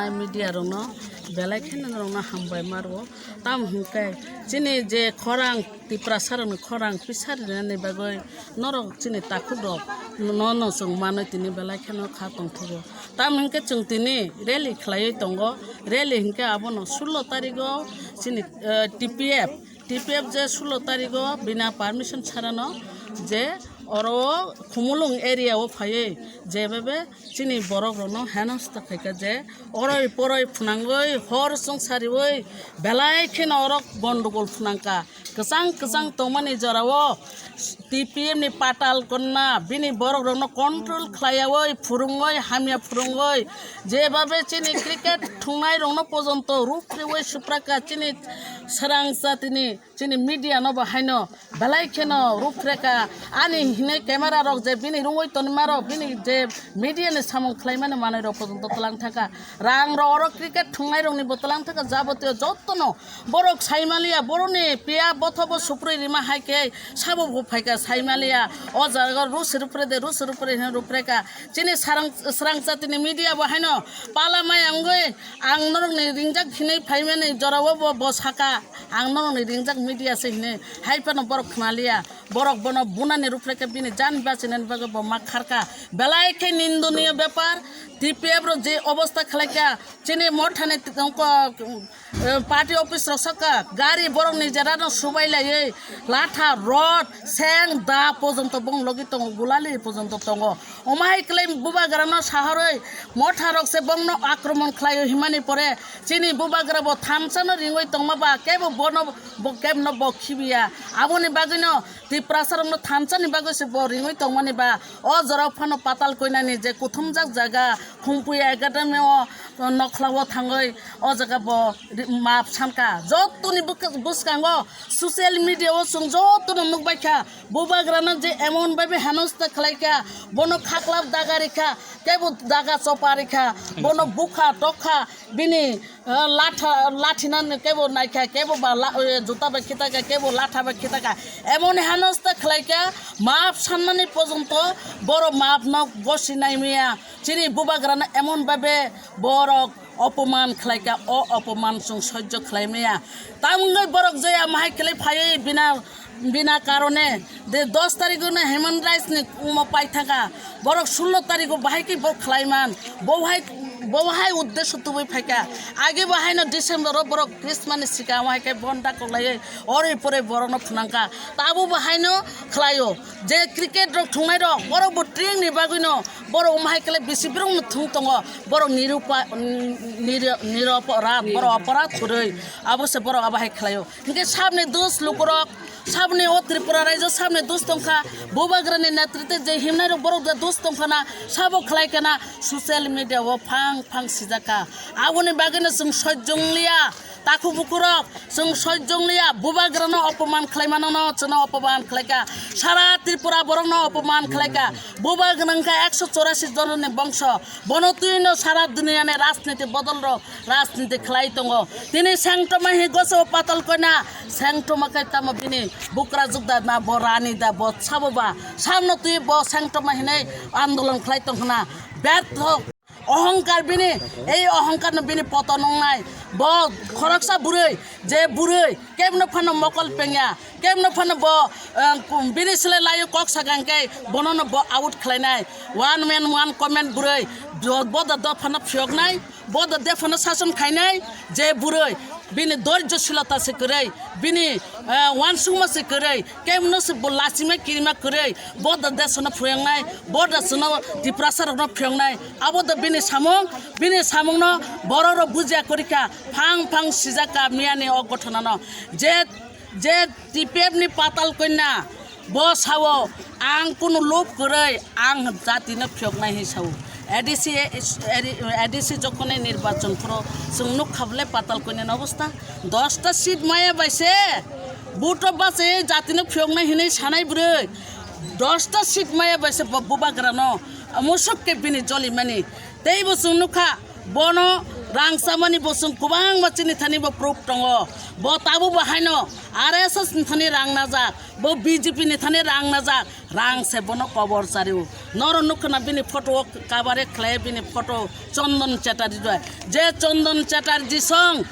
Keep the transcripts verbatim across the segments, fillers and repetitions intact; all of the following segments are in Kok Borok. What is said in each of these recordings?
Media rokno belai kheno norokno hambai ma rwo. Tamo hwnkhe chini je khorang, Tiprasa rokni khorang pisari rwnani bagwi norok chini takhuk rok no, no chwng manwi tini belai kheno kha tongthogo. Tamo hwnkhe chwng tini rally khlaiwi tongo. Rally hwnkhe abono sullo tarigo chini, eh, T P F, T P F je sullo tarigo bina permission sarano je oro Khumulwng area o phaiwi jebebe chini borok rokno henosta khaikha je oroi poroi phwnangwi hor chwngsariwi belai kheno oro gondogol phwnangkha. Kwchang kwchang tongmani jorao T P F ni Patal Konna bini borok rokno control khlaiyawi phurungwi hamya phurungwi jebebe chini cricket thungnai rokno pojonto ruphiwi supraka chini srang jatini chini media no bo haino belai kheno ruphreka ani hinwi camera rok je bini rungwi tonima rok bini je media ni samung khlaimani manwi rok pojonto twlang thangkha. Rang rok oro cricket thungnai rokni bo twlang thangkha, jabotiyo jotono borok saimaliya, borokni piya bothobo suprwi rima hai khe sabo bo phaikha saimaliya. O jaga rusi rupre de, rusi rupre hino rupreka. Chini sarang, srang jatini media bo haino pala maya wngwi ang norokni ringjak hinwi phaimani jorao bo, bo saka. Ang norokni ringjak media se hinwi hai phano borok khnaliya. Borok bono bunani rupre khe bini jan bachinani bagwi bo ma kharkha. Belai khe nindoniyo bepar, T P F rok je obostha khlaikha, chini mothani t-, ko-, eh, party office rok saka, gari borok ni jerano subai laiwi, latha, rod, seng, da pojonto bong logi tongo, gulali pojonto tongo. Omo hai kwlai bubagrano sahorwi motharok se bongno akromon khlaio himani pore chini bubagra bo thansa no ringwi tongma ba kebo bono bo kebno bo khibiya. Aboni bagwino Tiprasa rokno thansa ni bagwi se bo ringwi tongmani ba o jorao phano Patal Koinani je kuthumjak jaga Khumpuya Academy o nokhlao thangwi o jaga bo ri-, map sanka. Jotoni bwk-, bwskango social media o chwng jotono nukbaikha. Bubagrano je emon bhabe henosta khlaikha, bono khaklap daga rikha, kebo daga chopa rikha, bono bukha tokha, bini, eh, latha, lathina kebo naikha, kebo ba la-, eh, juta bai khitaka, kebo latha bai khitaka. Emon henosta khlaikha, map sanmani pojonto borok mapno gosi naimaya. Chini bubagrano emon bhabe borok opoman khlaikha, o opoman chwng sojjo khlaimaya. Tamungwi borok je amahai khlai phaiwi bina, bina karone de dos tarikh no human rights ni omo paithaka. Borok sullo tarikh o bahai khe borok khlaiman. Bo hai, bo hai uddesho tubui phaikha. Age bo haino December o borok Christmas ni sikang o hai khe bon dakoklaiwi oroi poroi borokno phunangkha. Tabuk bo haino khlaio. Je cricket rok thungnai rok, borok bo tring ni bagwi no, borok omo hai khe bisi borok no thung tongo, borok nirupa-, nir-, niroporadh, borok oporadh kwrwi, abo se borok abo hai khlaio. Hinkhe sabni dos lukurok, sabni o Tripura raijo sabni dos tongkha, bubagrani netritwe je himnai rok borok je dos tongkha na, sabo khlai kana, social media o phang phang sijak kha. Aboni bagwi no chwng sojjong liya. Takhuk bukhurok, chwng sojjong liya, bubagrano opoman khlaimano no chwngno opoman khlaikha, sara Tripura borokno opoman khlaikha, bubagra wngkha ekso chorasi jononi bongso, bono twino sara duniyani rajniti bodolrok rajniti khlai tongo. Tini sengtoma hi goso Patal Koina, sengtoma khe tamo bini bukra jukda na bo rani da bo sabo ba, samno twi bo sengtoma hinwi andolon khlai tongkhna, bertho. Ohongkar bini, ei ohongkar no bini poto nungnai. Bo khoroksa bwrwi, je bwrwi, kebno phano mokol pengya, kebno phano bo, eh, bini sle layo kok sakang khe, bono no bo out khlainai. One man, one comment bwrwi, bo, bo da do phano phiyoknai, bo da de phano sason khainai, je bwrwi, bini dorjo silota se kwrwi, bini, eh, wansukma se kwrwi, kemno se bo lachima kirima kwrwi, bo da desono phuyongnai, bo da sono Tiprasa rokno phuyongnai, abo da bini samung, bini samungno borok rok bujia kwrwikha, phang phang sijak ka miyani o gothanano. Je, je T P F ni Patal Koina, bo sao, ang kunu lob kwrwi, ang jatino phiyoknai hinwi sao. A D C, A D C jokhonai nirbachon phuru chwng nukha bwle Patal Koinani obostha. Dosta seat maya bai se, vote o bachai jatino phiyoknai hinwi sanai bwrwi. Dosta seat maya bai se bo bubagrano musuk khe bini jolimani. Teibo chwng nukha, bono Rang chamani bo chwng kwbangma chini thani bo proof tongo. Bo tabuk bo haino R S S ni thani rang najak, bo B J P ni thani rang najak, rang se bono kobor chario. Noro nukha na bini photo o kabare khlai bini photo Chandan Chatterjee bai. Je Chandan Chatterjee song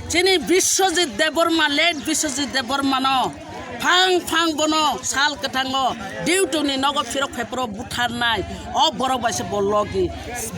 chini Biswajit Debbarma, late Biswajit Debbarma no phang phang bono sal kwthango duty ni nogo phirok phai phoro butharnai. O borok bai se bo logi.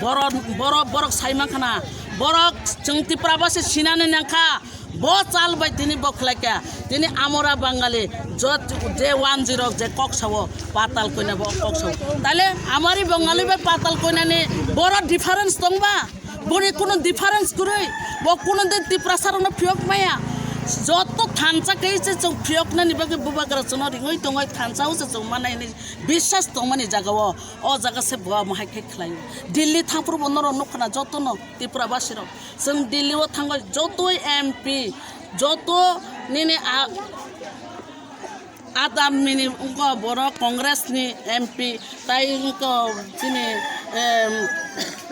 Borok, borok, borok sai mankha na. Borok chwng Tipra basi sinani nangkha. Bo chal bai tini bo khlai kha. Tini amora Bangali jot je one zero je kok sao, Patal Koina bo kok sao. Tale amari Bangali bai Patal Koina ni boro difference tongba? Boni kuno difference kwrwi, bo kuno de Tiprasa rokno phiyok maya. Joto thansa khe se chwng phiyoknani bagwi bubagra chwngno ringwi tongwi thansa o se chwng manai hwnwi biswas tongmani jagao, o jaga se bo amo hai khe khlaio. Delhi thangphuru bo norok nukha na jotono Tipra basirok. Chwng Delhi o thangwi jotoi M P, joto nini a-, Adamini wngkha borok Congress ni M P, tai wngkha chini, em,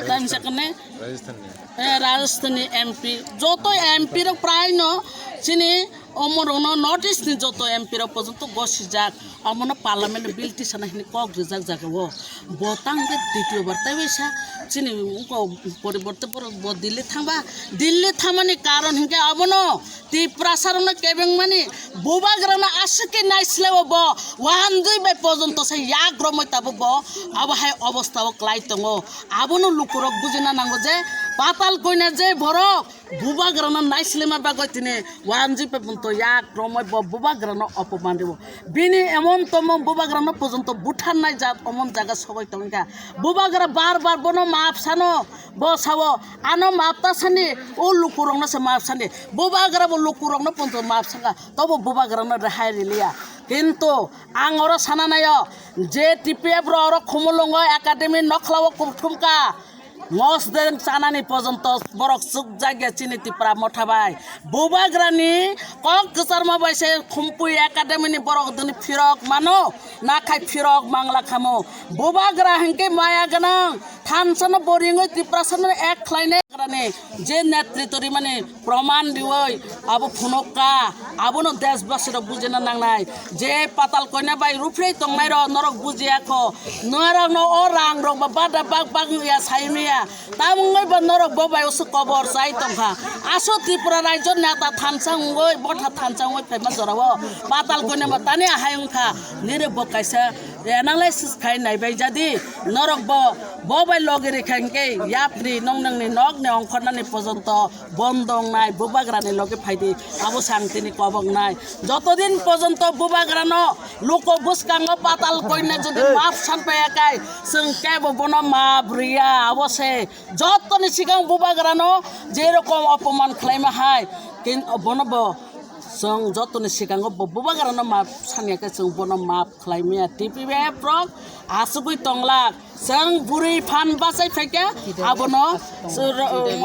tai wngkha kene, Rajasthan ni. Eh, Rajasthan ni M P. Joto M P rok prai no chini omo rok no North East ni joto M P rok porjonto gosijak. Omo no Parliament o bill tisana hini kok rijak jaga o. Bo tang khe ditiyo bar tei waisa chini wngkha poriborte borok bo Delhi thangba. Delhi thangmani karon hinkhe omo no Tiprasa rokno kebengmani bubagrano aswk khe naisleo bo, wanjwi bai porjonto se yak romwi tabuk bo abo hai obostha o klai tongo. Abono lukurok bujina nango je Patal Koina je borok bubagrano naislema bagwi tini wanjwi bai porjonto yak romwi bo bubagrano opoman rwo. Bini emon tomon bubagrano porjonto butharnai jat omon jaga sogwi tongkha. Bubagra bar bar bono maap sano, bo sao, ano maap ta sani, o lukurokno se maap sani. Bubagra bo lukurokno ponto maap saka, tobo bubagrano rehai riliya. Kintu ang oro sana naio, je T P F ro oro Khumulwngo academy nokhlao kubthumka, mosdeng chanani porjonto borok chukjakya chini Tipra motha bai. Bubagrani kok kwcharma bai se Khumpui academy ni borok dini phirok mano, nakhai phirok mangla khamo. Bubagra hinkhe maya gwnang, thansano boringwi Tiprasano ek khlainai. Bubagrani je netritw rimani proman riwi abo phunukka, abono deshbasirok bujina nangnai. Je Patal Koina bai ruphrei tongnairok norok bujiya kho, norokno o rangrok ba bada bak bak wngya saimaya. Tamungwi bo norok bo bai usu kobor chai tongkha. Aso Tripura raijo neta thansa wngwi, botha thansa wngwi phaima jorao Patal Koina bo tani ahai wngkha. Nini bo kaisa analysis khai naibai jadi. Norok bo, bo bai logi rikha hinkhe yapri nong nangni nokni ongkhornani porjonto bondo wngnai, bubagrani logi phaidi. Abo se ang tini koboknai. Joto din porjonto bubagrano luko bwskango Patal Koina jodi maap sanpaiya kai, chwng kebo bono maap riya. Abo se Jotoni sikang bubagrano je rokom opoman khlaima hai, kin-, bono bo chwng jotoni sikango bo bubagrano maap sanya khe chwng bono maap khlaimaya. T P F rok asugwi tonglak, chwng bwrwi phan bachai phaikha, abono,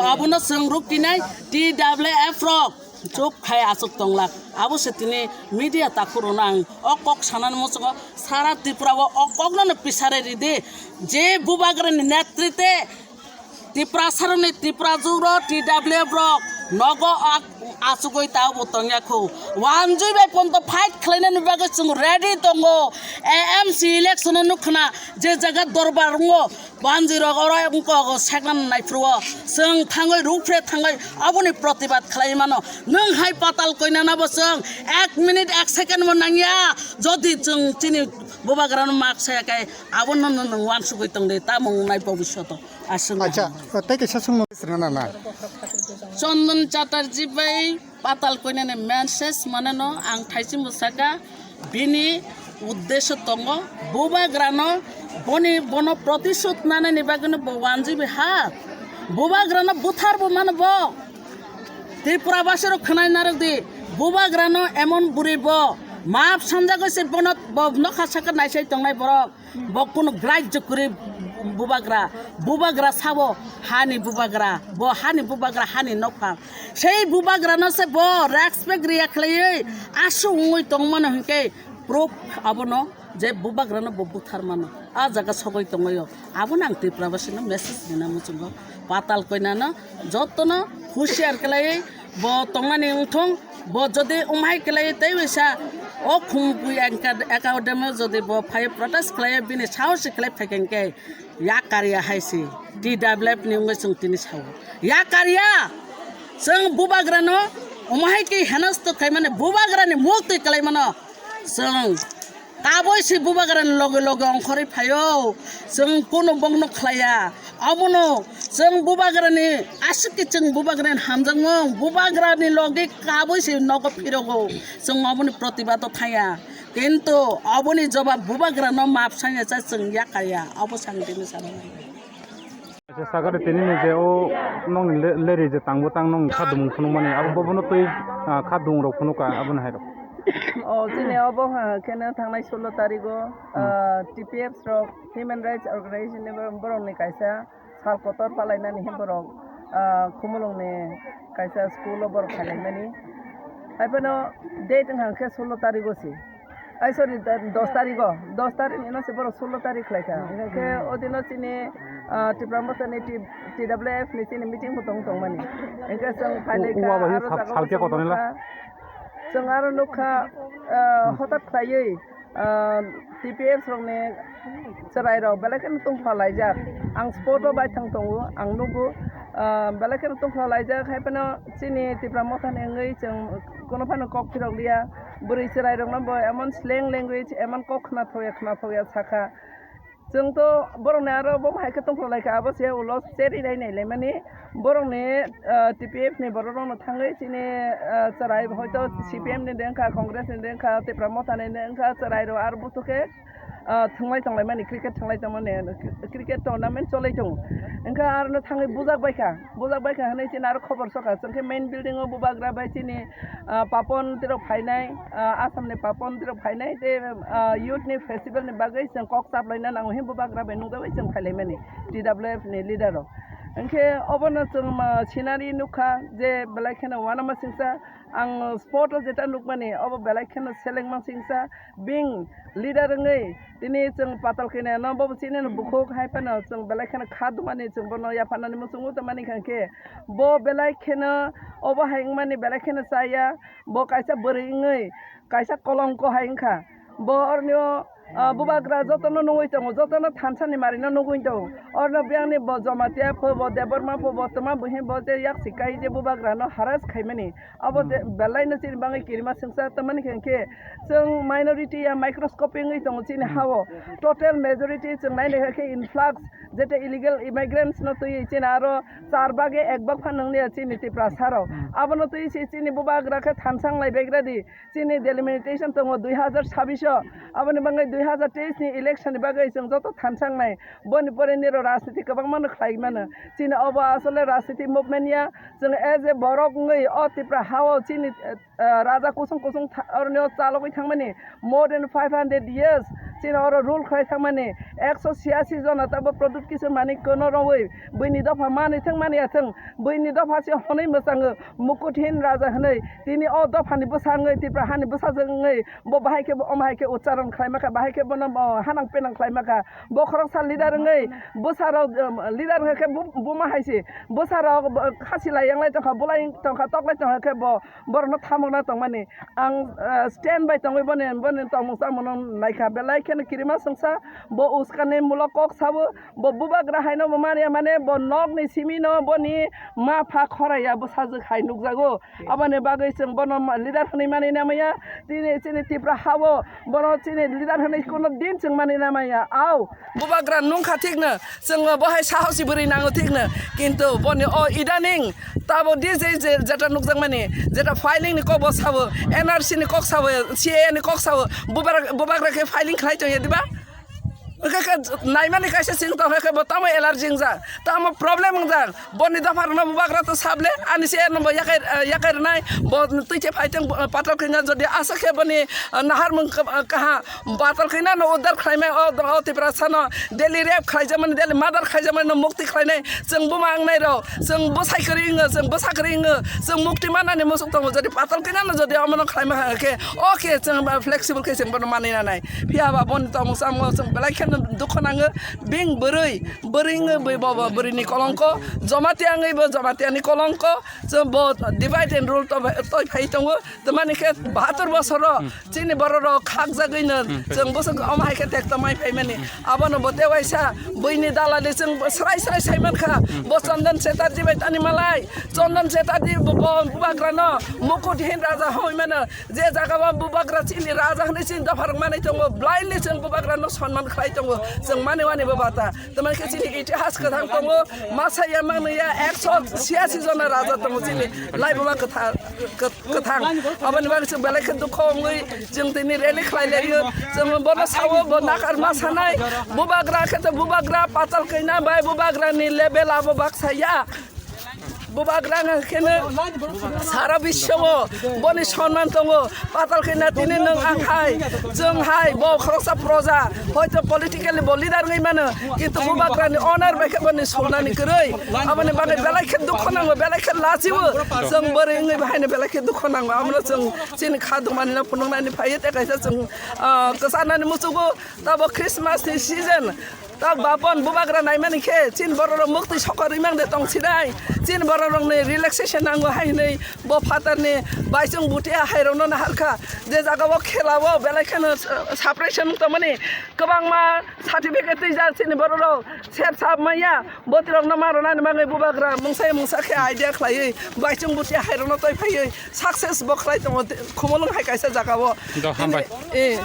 abono chwng ruktinai T W F rok. Chuk khai aswk tonglak. Abo se tini media takhurokno ang o kok sanani muchungo sara Tripura o o kokno no pisare ridi. Je bubagrani netrite Tiprasarokni Tiprajwk rok, T W F rok nogo ak-, achugwi tabo tongya kho. Wanjwi bai ponto fight khlainani bagwi chwng ready tongo. A M C election o nukha na je jaga dorbar wngo. Banjwi rok oro wngkok seknani naiphuru o. Chwng thangwi rukphre thangwi aboni protibad khlai mano. Nwng hai Patal Koinana bo chwng ek minute ek second bo nangya. Jodi chwng chini bubagrano maap saya khe abono nwng wansugwi tongdi tamo wngnai bobisyoto. Aswk. Acha, tei kaisa swngmung swrwngna na. Chandan Chatterjee bai Patal Koinani message maneno ang thaichimo saka, bini uddesho tongo, bubagrano boni, bono protisud nanani bagwino bo wanjwi bi ha, bubagrano buthar bo mano bo. Tripura basirok khwnai narwk di, bubagrano emon bwrwi bo, maap sanjagwi se bono bo nokha saka naisai tongnai borok. Bo kunu grajyo kwrwi bubagra, bubagra sabo hani bubagra, bo hani bubagra hani nokphang. Sei bubagrano se bo respect riya khlaiwi asu wngwi tongmano hinkhe proof abono je bubagrano bo buthar mano. A jaga sogwi tongwi o. Abono ang Tripura basino message rina muchungo. Patal Koinano jotono husiar khlaiwi bo tongmani wngthung, bo jodi umhai khlaiwi tei bisa o Khumukui academy jodi bo phai protest khlaiwi bini sahosi khlai phaikha hwnkhe yakarya hai se T W F ni wngwi chwng tini sao. Yakarya! Chwng bubagrano umhai khe henosto khaimani bubagrani mukti khlaimano chwng kabui se bubagrani loge loge ongkhorwi phaio. Chwng kunu bongno khlaiya. Abono chwng bubagrani aswk khe chwng bubagrani hamjakmung, bubagrani loge kabui se nogo phirogo. Chwng oboni protibado thangya. Kintu oboni jobab bubagrano map sangya cha chwng yakarya. Obo sangtini sana. Acha, sagari tini ni je o nongni le-, leri je tangbo tang nong kha dumung phunukmani, abo bobono twi, ah, kha dumung rok phunukha, abono hai rok. O, chini obo ha, khe no thangnai sullo tarigo, Hmm. ah, T P F rok, Human Rights Organization ni borok, borokni kaisa sal kotor palainani he borok, ah, Khumulwngni kaisa school o borok phailaimani. Haiphano date wngkha khe sullo tarigo si. Ai, sorry, da-, dos tarigo, dos tarik ni no se borok sullo tarik khlai kha. Hwnkhe o dino chini, ah, Tipra Motha ni T-, T W F ni chini meeting bo tong tongmani. Hwnkhe chwng phailaikha, o, o, abo aro sal-, jaga salke bo kotor nila? Chwng aro nukha, ah, hotat khlaiwi, ah, T P F rokni chwrairok belai kheno tungphalaijak. Ang spot o baithang tongo, ang nugo, ah, belai kheno tungphalaijak. Haiphano chini Tipra Motha ni wngwi chwng kono phano kok phirok liya. Bwrwi chwrairokno bo emon slang language, emon kok khnathokya, khnathokya sakha. Chwng to borokni aro bo hai khe tongthok lai kha, abo se ulo cherwi nai nai laimani. Borokni, ah, T P F ni borok rokno thangwi chini, ah, chwrai hoito C P M ni de wngkha, Congress ni de wngkha, Tipra Motha ni de wngkha, chwrairok aro buthuk khe, ah, thwnglai tonglaimani, cricket thwnglai tongmani, cricket tournament cholai tongo. Wngkha arono thangwi bujak bai kha. Bujak bai kha hwnwi chini aro khobor sokha. Chwng khe main building o bubagra bai chini, ah, Papon tirok phainai, ah, Assam ni Papon tirok phainai tei, ah, youth ni festival ni bagwi chwng kok chaplaina nango hwnwi bubagra bai nukjagwi chwng phailaimani T W F ni leader rok. Hwnkhe obono chwng ma scenery nukha je belai kheno uanama singsa, ang spot o jeta nukmani obo belai kheno selengma singsa. Bini leader wngwi tini chwng Patal Koinano bobo chinino bukhuk hai phano chwng belai kheno kha dumani chwng bono yapharnani muchungo tongmani hwnkhe bo belai kheno obo hai wngmani belai kheno chaya. Bo kaisa bwrwi wngwi kaisa kolongko hai wngkha. Bo oroni o, ah, bubagra jotono nugwi tongo, jotono thansani marino nugwi tongo. Oroni biyangni bo Jamatia pho, bo Debbarma pho, bo twma buhi bo je yaksi kai je bubagrano harass khaimani. Abo je Hmm. belai no chini bagwi kirima singsa, tamani hwnkhe chwng minority ya microscopic wngwi tongo chini Hmm. ha-o. Total majority chwng nai naikha khe influx, jete illegal immigrants no twi chini aro char bage ek bag phan nwngliya chini Tiprasa rok. Hmm. Abono twi si chini bubagra khe thansang lai begra di. Chini delimitation tongo dui hazar sabbish o. Aboni bagwi dui hazar teis ni election ni bagwi chwng joto thansang nai. Boni pore niro rajniti kwbangma no khlai mano. Chini obo asole rajniti movement ya. Chwng as a borok wngwi o Tipra ha-o chini, eh, raja kusung kusung tha-, oroni o chalogwi thangmani more than five hundred years chini oro rule khlai thangmani ekso chhiyasi jona tabo Pradyut Kishore Manikya no rwwi buini dopha manwi thang mani ya thang buini dopha se hwnwi mwchango Mukuthin Raja hwnwi tini o dophani bwsa wngwi Tipra hani bwsajwk wngwi bo bahai khe bo omo hai khe ucharon khlai makha bahai khe bono, oh, hanang penang khlai makha. Bo khoroksa leader wngwi bwsarok, um, leader wngkha khe bu-, buma hai se. Bwsarok, bo, khasi lai yang lai tongkha, bulai tongkha, tok lai tongkha khe bo borokno thamokna tongmani. Ang, uh, stand by tongwi boni, boni tongmung chamungno naikha. Belai kheno kirima songsa, bo uskani mulok kok sabo, bo bubagra haino bo manya mane, bo nokni simino boni ma pha khoraya bwsajwk hai nukjago. Aboni bagwi chwng bono ma-, leader hwnwi mani namaya. Tini chini Tipra ha-o bono chini leader hwnwi kuno din chwng mani namaya. Au. Bubagra nungkha thikno, chwng bo hai sahosi bwrwi nango thikno. Kintu boni o idaning tabo di je, je, jeta nukjakmani, jeta filing ni kok bo sabo, N R C ni kok sabo, C A A ni kok sabo, bubagra, bubagra khe filing khlai tongya diba? Hwnkhe khe naimani kaisa sing tong hwnkhe bo tamo allergy wngjak, tamo problem wngjak. Boni dopha rwna bubagra to sable, ani se no bo yakai, yakai rwnai, bo twi khe phai tong, Patal Koina jodi aswk khe boni, ah, naharmung kah-, ah, kaha, Patal Koina no uddar khlaimai, o, o Tiprasa no daily rape khlaijakmani, daily murder khlaijakmani no mukti khlainai, chwng buma wngnai rok, chwng bwsai kwrwi wngo, chwng bwsa kwrwi wngo, chwng mukti manani muchung tongo, jodi Patal Koina no jodi omo no khlaima kha khe, okay, chwng flexible khe chwng bono manwi nanai. Phiya ba boni tongmung chamung chwng belai kheno dukho nango, bing bwrwi, bwrwi wngwi bo, bo bwrwini kolongko, Jamatia wngwi bo Jamatiani kolongko, chwng bo divide and rule to, toi phai tongo, tamani khe bahatur bosoro chini bororok khakjagwino chwng bwswk omo hai khe tekto mai phaimani, abono bo tewaisa buini dalali chwng srai srai saimankha, bo Chandan Chatterjee bai tani malai, Chandan Chatterjee bo, bo bubagrano mukut hin raja hoi mano, je jaga o bubagra chini raja hwnwi chini dopha rwk manwi tongo, blindly chwng bubagrano sonman khlai tongo, chwng mani wani bo bata. Tamani khe chini itihas kwthang tongo, masa ya mangni ya ekso siyasi jona raja tongo chini laibuma kwthar, kwth-, kwthang. Aboni bagwi chwng belai khe dukho wngwi chwng tini rally khlai laio, chwng bono sao bo nakar ma sanai, bubagra khe to bubagra patal kaina bai bubagrani level abo baksa ya. Bubagra wngkha kheno sara biswo boni sonman tongo. Patal khe na tini nwng ang hai, chwng hai, bo khoroksa proja, hoito politically bo leader wngwi mano, kintu bubagrani honor bai khe boni sulnani kwrwi. Aboni bagwi belai khe dukho nango, belai khe lachiwo. Chwng bwrwi wngwi bo haino belai khe dukho nango. Abono chwng chini kha dukmani no phunuknani phaiyo, tei kaisa chwng, ah, kwcharnani muchugo. Tabo Christmas ni season. Tak bapon bubagra naimani khe, chin bororok muktwi sokor rimang de tong sinai. Chin bororok ni relaxation nango hai hinwi bo phatar ni baisung butia hai rok no naharkha. Je jaga o khela o belai kheno, uh, suppression tongmani kwbangma certificate twi ja chini bororok sep sap maya. Botirok no ma rwnani bagwi bubagra mungsa mungsa khe idea khlaiwi baisung butia hai rok no toi phaiwi success bo khlai tongo khumulwng hai kaisa jaga o. Do, hambai. Eh.